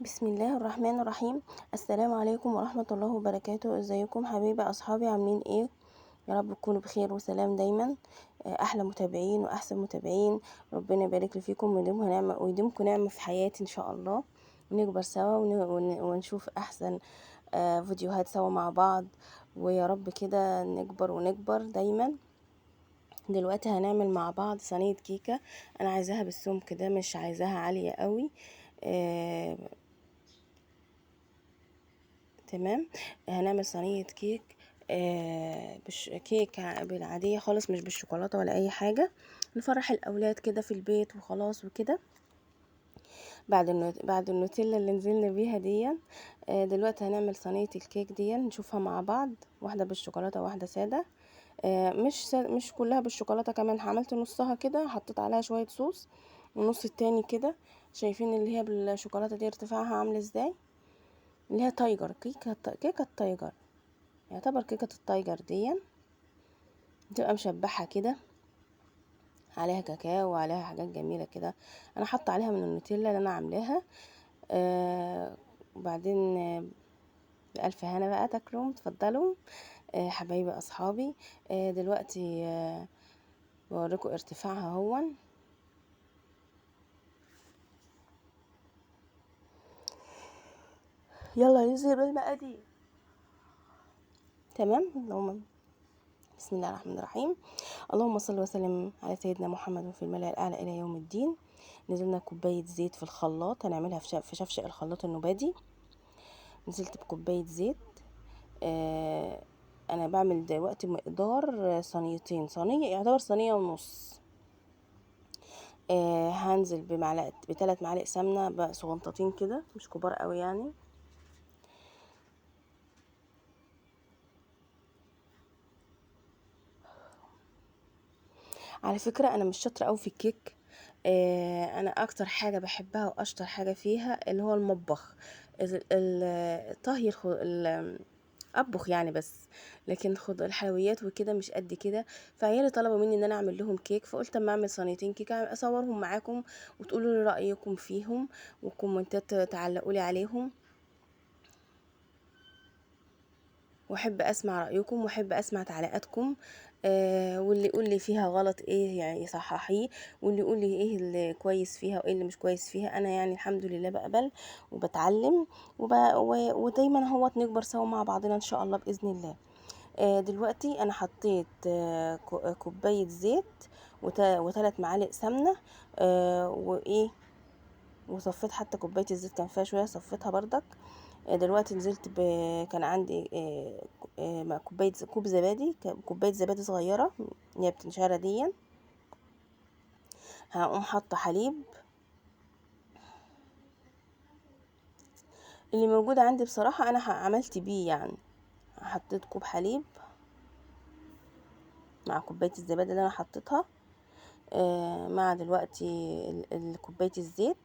بسم الله الرحمن الرحيم. السلام عليكم ورحمة الله وبركاته. ازيكم حبايبي اصحابي، عاملين ايه؟ يا رب تكونوا بخير وسلام دايما. احلى متابعين واحسن متابعين، ربنا يبارك لي فيكم ويديمها نعمة ويديمكم نعمة في حياتي ان شاء الله، ونكبر سوا ونشوف احسن فيديوهات سوا مع بعض، ويا رب كده نكبر ونكبر دايما. دلوقتي هنعمل مع بعض صينية كيكة، انا عايزاها بالسمك ده، مش عايزاها عالية قوي. تمام. هنعمل صينية كيك، كيك بالعادية خالص، مش بالشوكولاتة ولا اي حاجة، نفرح الاولاد كده في البيت وخلاص وكده. بعد النوتيلا اللي نزلنا بيها دي. دلوقتي هنعمل صينية الكيك دي، نشوفها مع بعض، واحدة بالشوكولاتة وواحدة سادة. مش كلها بالشوكولاتة كمان، عملت نصها كده، حطيت عليها شوية صوص، والنص التاني كده. شايفين اللي هي بالشوكولاتة دي ارتفاعها عامل ازاي؟ اللي هي tiger، كيكة ال tiger، يعتبر كيكة ال tiger دي بتبقى مشبحة كده، عليها كاكاو وعليها حاجات جميلة كده. انا حاطة عليها من النوتيلا اللي انا عاملاها. وبعدين بألف هنا بقى تاكلوا، اتفضلوا. حبايبي اصحابي. دلوقتي بوريكم ارتفاعها اهون. يلا ننزل بالمقادير. تمام. اللهم بسم الله الرحمن الرحيم. اللهم صل وسلم على سيدنا محمد وفي الملأ الأعلى إلى يوم الدين. نزلنا كوباية زيت في الخلاط، هنعملها في شفشق الخلاط النبادي. نزلت بكوباية زيت. أنا بعمل دلوقتي مقدار صينيتين، صينية يعتبر صينية ونص. هنزل بثلاث معالق سمنة صغنطتين كده، مش كبار قوي يعني. على فكرة أنا مش شاطرة أوي في الكيك. أنا أكتر حاجة بحبها وأشطر حاجة فيها اللي هو المطبخ، الطهي، أطبخ يعني بس، لكن الحلويات وكده مش قد كده. فعيالي طلبوا مني إن أنا أعمل لهم كيك، فقلت أما أعمل صينيتين كيك أصورهم معاكم وتقولوا لي رأيكم فيهم، وكومنتات تعلقوا لي عليهم، واحب اسمع رايكم واحب اسمع تعليقاتكم. واللي يقول لي فيها غلط ايه يعني يصححيه، واللي يقول لي ايه اللي كويس فيها وايه اللي مش كويس فيها. انا يعني الحمد لله بقبل وبتعلم ودايما اهوت نكبر سوا مع بعضنا ان شاء الله باذن الله. دلوقتي انا حطيت كوبايه زيت وثلاث معالق سمنه، وايه، وصفيت حتى كوبايه الزيت كان فيها شويه صفيتها بردك. دلوقتي نزلت كان عندي كوبايه كوب زبادي، كوبايه زبادي صغيره اللي هي بتنشره دي. هقوم حاطه حليب اللي موجود عندي، بصراحه انا عملت بيه يعني، حطيت كوب حليب مع كوبايه الزبادي اللي انا حطيتها، مع دلوقتي كوبايه الزيت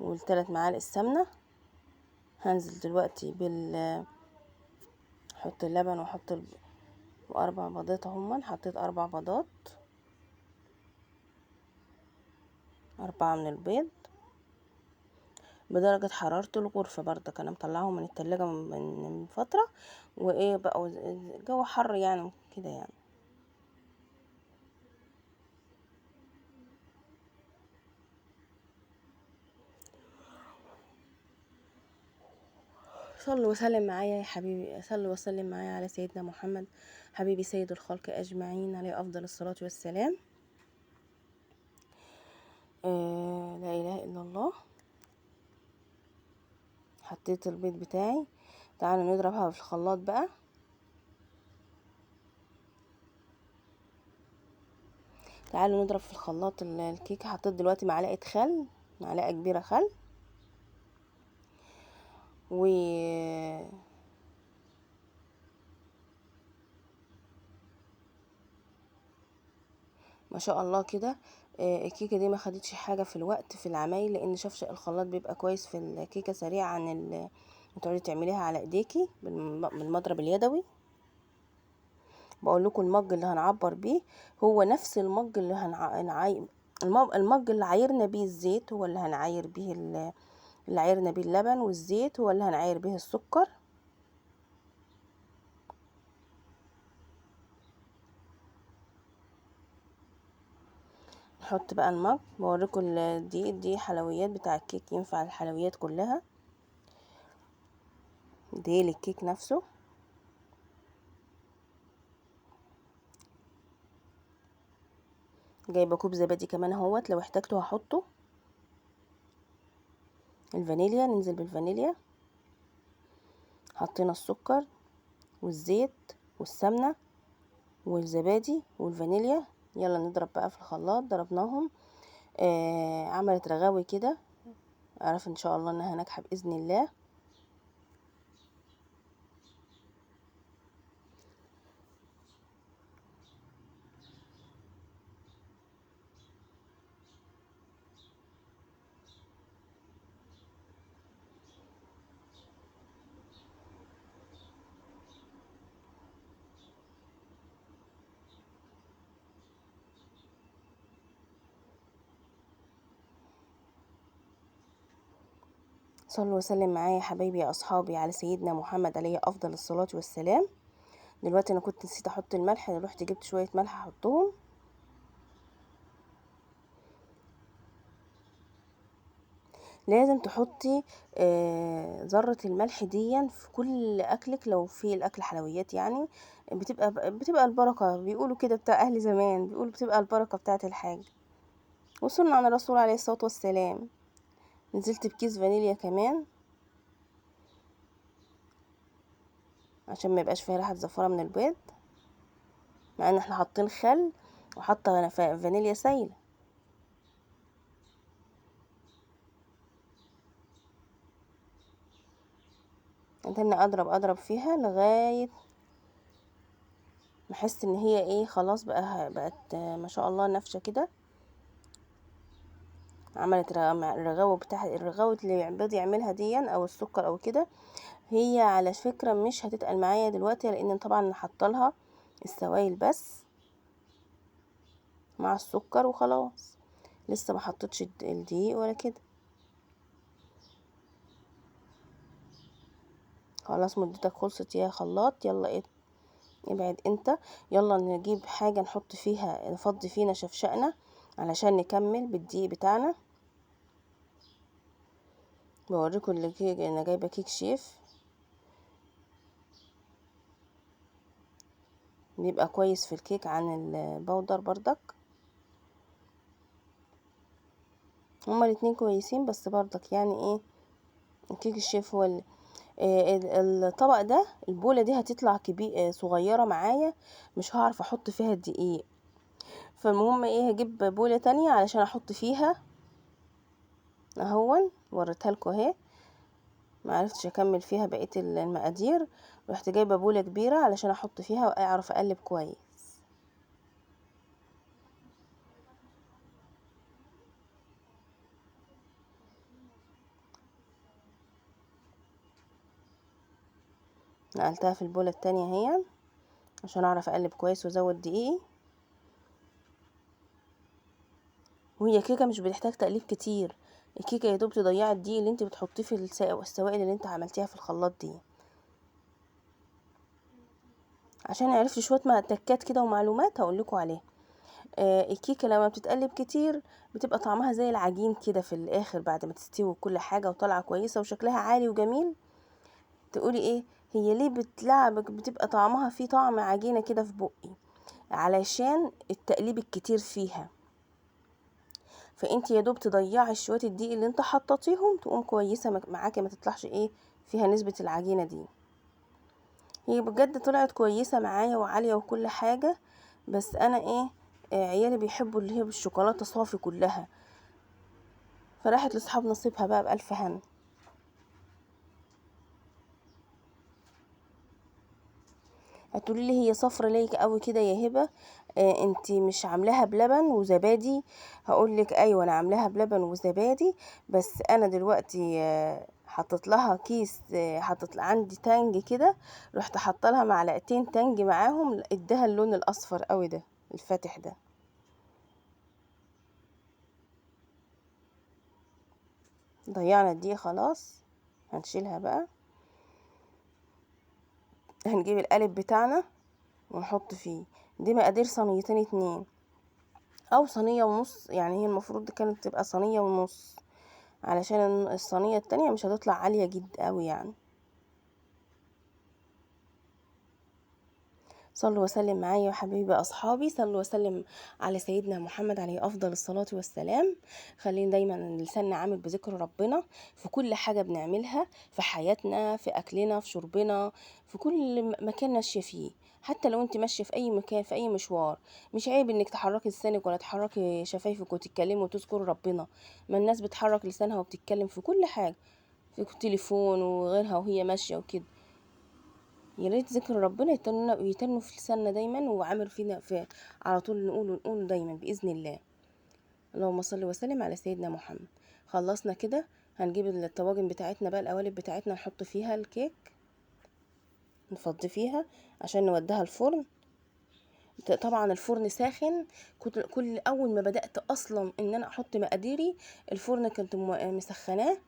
والثلاث معالق السمنه. هنزل دلوقتي احط اللبن واحط واربع بيضات اهما، حطيت 4 بيضات، 4 من البيض بدرجة حرارة الغرفة برضك، انا مطلعاهم من التلاجة من فترة، وايه بقى الجو حر يعني كده يعني. صلوا وسلم معايا يا حبيبي، صلوا وسلم معايا على سيدنا محمد حبيبي سيد الخلق اجمعين، عليه افضل الصلاة والسلام. لا اله الا الله. حطيت البيض بتاعي، تعالوا نضربها في الخلاط بقى. تعالوا نضرب في الخلاط الكيكه. حطيت دلوقتي معلقه خل، معلقه كبيره خل، و ما شاء الله كده. الكيكه دي ما خدتش حاجه في الوقت في العمايل، لان شفشق الخلاط بيبقى كويس في الكيكه سريع عن تقعدي تعمليها على ايديكي بالمضرب اليدوي. بقول لكم المج اللي هنعبر بيه هو نفس المج اللي المج اللي عايرنا بيه الزيت هو اللي هنعاير بيه اللي عايرنا بيه اللبن والزيت هو اللي هنعاير بيه السكر. نحط بقى المج. بوريكم الدقيق، دي حلويات بتاع الكيك، ينفع الحلويات كلها، دي للكيك نفسه. جايبه كوب زبادي كمان اهوت، لو احتاجته هحطه. الفانيليا، ننزل بالفانيليا. حطينا السكر والزيت والسمنه والزبادي والفانيليا. يلا نضرب بقى في الخلاط. ضربناهم، عملت رغاوي كده، اعرف ان شاء الله انها ناجحة باذن الله. صلوا وسلم معايا يا حبايبي يا اصحابي على سيدنا محمد عليه افضل الصلاة والسلام. دلوقتي انا كنت نسيت احط الملح، رحت جبت شوية ملح احطهم. لازم تحطي ذره الملح دي في كل اكلك، لو في الاكل حلويات يعني بتبقى البركة، بيقولوا كده بتاع اهل زمان، بيقولوا بتبقى البركة بتاعه الحاجة. وصلنا على الرسول عليه الصلاة والسلام. نزلت بكيس فانيليا كمان عشان ما يبقاش فيها ريحه زفاره من البيض، مع ان احنا حاطين خل وحاطه فانيليا سايله. اتنى اضرب فيها لغاية ما احس ان هي ايه، خلاص بقى بقت ما شاء الله نافشه كده. عملت الرغاوه بتاع الرغاوه اللي البيض يعملها دي او السكر او كده. هي على فكرة مش هتتقل معايا دلوقتي، لان طبعا حاطه لها السوائل بس مع السكر وخلاص، لسه ما حطيتش الدقيق ولا كده. خلاص مدتك خلصت يا خلاط، يلا ايه ابعد انت. يلا نجيب حاجة نحط فيها، نفضي فينا شفشقنا علشان نكمل بالدقيق بتاعنا. بوريكم الكيك، انا جايبه كيك شيف بيبقى كويس في الكيك عن البودر بردك، هما الاتنين كويسين، بس بردك يعني ايه الكيك الشيف هو الطبق ده. البوله دي هتطلع كبير صغيرة معايا، مش هعرف احط فيها الدقيق، فالمهم ايه هجيب بوله تانية علشان احط فيها اهون. وريتها لكم اهي، ما عرفتش اكمل فيها بقية المقادير، رحت جايبه بوله كبيرة علشان احط فيها واعرف اقلب كويس. نقلتها في البوله التانية اهي عشان اعرف اقلب كويس وازود دقيقي. وهي كيكة مش بتحتاج تقليب كتير، الكيكه يا دوب تضيعي الدقيق اللي انت بتحطيه في السوائل اللي انت عملتيها في الخلاط دي. عشان عرفت شوية تكات كده ومعلومات هقول لكم عليها. الكيكه لما بتتقلب كتير بتبقى طعمها زي العجين كده في الاخر بعد ما تستوي كل حاجة وطالعه كويسة وشكلها عالي وجميل، تقولي ايه هي ليه بتلعبك، بتبقى طعمها فيه طعم عجينه كده في بقي، علشان التقليب الكتير فيها. فانت يا دوب تضيعي شوية الدقيق اللي انت حطيتيهم تقوم كويسة معاكي، ما تطلعش ايه فيها نسبه العجينة دي. هي بجد طلعت كويسة معايا وعاليه وكل حاجة، بس انا ايه عيالي بيحبوا اللي هي بالشوكولاته صافي كلها، فراحت لاصحاب نصيبها بقى بالف هنا. هتقولي لي هي صفرة ليه قوي كده يا هبه، انتي مش عاملاها بلبن وزبادي؟ هقول لك ايوه انا عاملاها بلبن وزبادي، بس انا دلوقتي حطيت لها كيس، حطيت عندي تانج كده، رحت حاطه لها معلقتين تانج معاهم، اداها اللون الاصفر قوي ده الفاتح ده. ضيعنا الدقيق خلاص، هنشيلها بقى. هنجيب القالب بتاعنا ونحط فيه. دي مقادير صينيتين 2 او صينية ونص، يعني هي المفروض كانت تبقى صينية ونص علشان الصينية التانية مش هتطلع عالية جدا قوي يعني. صلوا وسلم معايا يا حبايبي اصحابي، صلوا وسلم على سيدنا محمد عليه افضل الصلاة والسلام. خلينا دايما لساننا عامل بذكر ربنا في كل حاجة بنعملها في حياتنا، في اكلنا، في شربنا، في كل مكان ماشية فيه. حتى لو انت ماشية في اي مكان، في اي مشوار، مش عيب انك تحركي لسانك ولا تحركي شفايفك وتتكلمي وتذكري ربنا. ما الناس بتحرك لسانها وبتتكلم في كل حاجة، في التليفون وغيرها وهي ماشية وكده. يا ريت ذكر ربنا يتنوا في لساننا دايما، وعامل فينا في على طول، نقول ونقول دايما باذن الله. اللهم صل وسلم على سيدنا محمد. خلصنا كده، هنجيب الطواجن بتاعتنا بقى، القوالب بتاعتنا نحط فيها الكيك، نفضي فيها عشان نوديها الفرن. طبعا الفرن ساخن. كنت كل اول ما بدات اصلا ان انا احط مقاديري الفرن كنت مسخناه،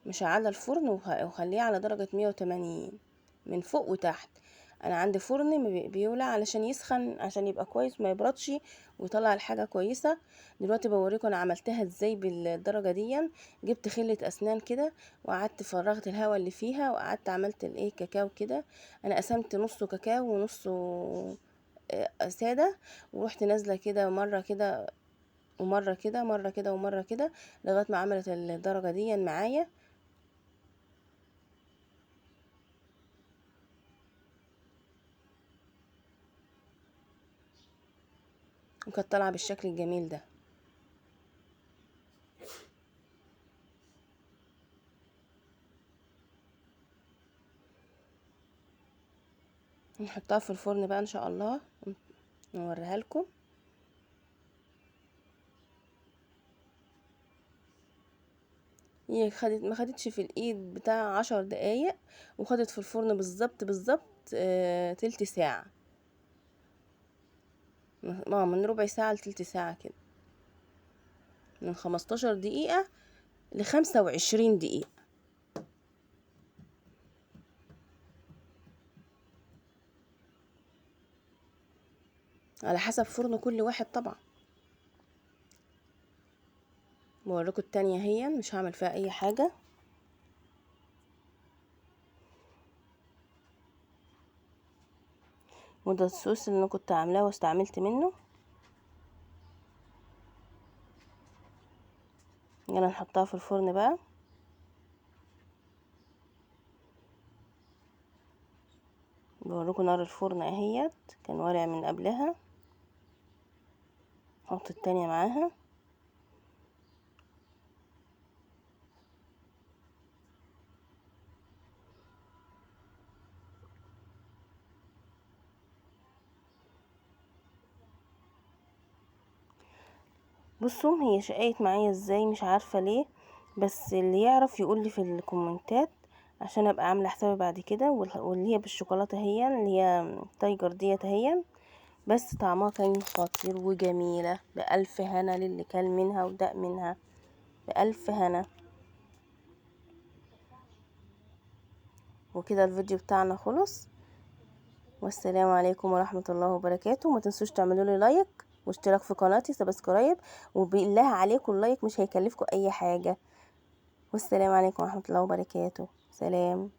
مشعله الفرن وخليه على درجه 180 من فوق وتحت. انا عندي فرن بيولع علشان يسخن، عشان يبقى كويس ما يبردش ويطلع الحاجة كويسة. دلوقتي بوريكم انا عملتها ازاي بالدرجة دي. جبت خله اسنان كده وقعدت فرغت الهواء اللي فيها، وقعدت عملت الايه كاكاو كده. انا قسمت نصه كاكاو ونصه ساده، ورحت نازله كده مرة كده ومرة كده، مرة كده ومرة كده، لغاية ما عملت الدرجة دي معايا. وكانت طالعه بالشكل الجميل ده. نحطها في الفرن بقى ان شاء الله نوريها لكم. هي ما خدتش في الايد بتاع 10 دقايق، وخدت في الفرن بالظبط بالظبط، تلت ساعة، من ربع ساعة لتلت ساعة كده، من 15 دقيقة ل25 دقيقة. على حسب فرن كل واحد طبعا. بوريكم التانية هي مش هعمل فيها اي حاجة. وده الصوص اللي انا كنت عاملاه واستعملت منه. يلا نحطها في الفرن بقى. بوريكم نار الفرن اهيت، كان والع من قبلها. نحط التانية معاها. بصوا هي شقيت معايا ازاي مش عارفة ليه، بس اللي يعرف يقول لي في الكومنتات عشان ابقى عاملة حسابي بعد كده. واللي هي بالشوكولاتة هي اللي هي تايجر ديت هي، بس طعمها كان خطير وجميلة. بألف هنا للي كل منها وداق منها، بألف هنا. وكده الفيديو بتاعنا خلص، والسلام عليكم ورحمة الله وبركاته. ما تنسوش تعملوا لي like واشتراك في قناتي، subscribe، وبالله عليكم ال like مش هيكلفكم اي حاجة. والسلام عليكم ورحمة الله وبركاته. سلام.